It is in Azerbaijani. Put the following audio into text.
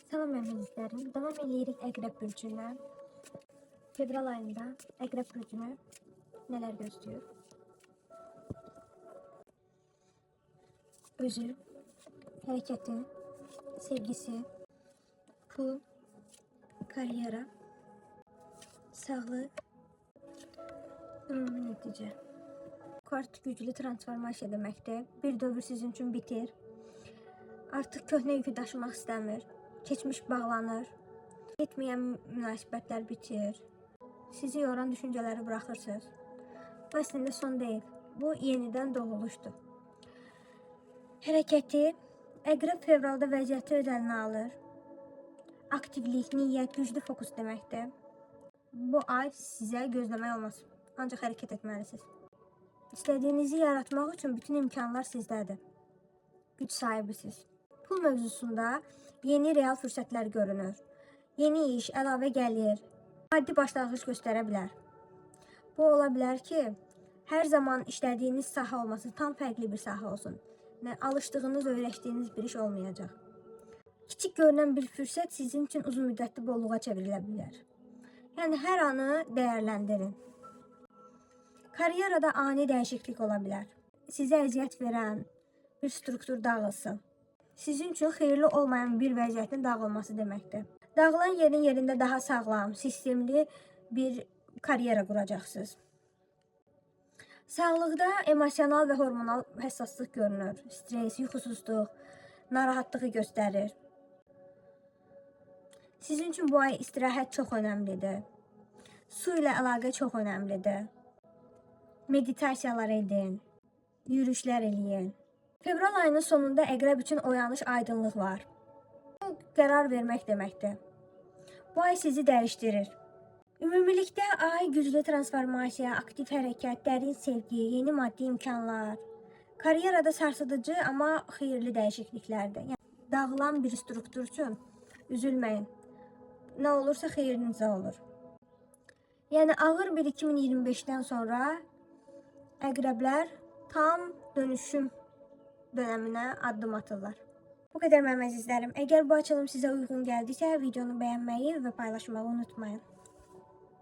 Salam əzizlərim. Davam eləyirik Əqrəb bürcünə. Fevral ayında Əqrəb bürcünü nələr gözləyir? Özü, hərəkəti, sevgisi, pul, karyera, sağlıq, ümumi nəticə. Kart güclü transformasiya deməkdir. Bir dövr sizin üçün bitir. Artıq köhnə yükü daşımaq istəmir. Keçmiş bağlanır. Getməyən münasibətlər bitir. Sizi yoran düşüncələri buraxırsınız. Bu əslində son deyil. Bu yenidən doğuluşdur. Hərəkəti Əqrəb fevralda vəziyyəti öz əlinə alır. Aktivlik, niyyət, güclü fokus deməkdir. Bu ay sizə gözləmək olmaz. Ancaq hərəkət etməlisiniz. İstədiyinizi yaratmaq üçün bütün imkanlar sizdədir. Güc sahibisiniz. Pul mövzusunda yeni real fürsətlər görünür. Yeni iş, əlavə gəlir, maddi başlanğıc göstərə bilər. Bu ola bilər ki, hər zaman işlədiyiniz sahə olmasın, tam fərqli bir sahə olsun. Nə alışdığınız, öyrəşdiyiniz bir iş olmayacaq. Kiçik görünən bir fürsət sizin üçün uzun müddətli bolluğa çevrilə bilər. Yəni hər anı dəyərləndirin. Karyerada ani dəyişiklik ola bilər. Sizə əziyyət verən bir struktur dağılsın. Sizin üçün xeyirli olmayan bir vəziyyətin dağılması deməkdir. Dağılan yerin yerində daha sağlam, sistemli bir karyera quracaqsınız. Sağlıqda emosional və hormonal həssaslıq görünür. Stres, yuxusuzluq, narahatlığı göstərir. Sizin üçün bu ay istirahət çox önəmlidir. Su ilə əlaqə çox önəmlidir. Meditasiyalar edin, yürüyüşlər eləyin. Fevral ayının sonunda Əqrəb üçün oyanış, aydınlıq var. Bu qərar vermək deməkdir. Bu ay sizi dəyişdirir. Ümumilikdə ay güclü transformasiya, aktiv hərəkət, dərin sevgi, yeni maddi imkanlar, karyerada sarsıdıcı, amma xeyirli dəyişikliklərdir. Yəni dağılan bir struktur üçün üzülməyin. Nə olursa xeyrinizə olur. Yəni ağır bir 2025-dən sonra Əqrəblər tam dönüşüm dönəminə addım atırlar. Bu qədər mənim əzizlərim. Əgər bu açılım sizə uyğun gəldisə, videonu bəyənməyi və paylaşmağı unutmayın.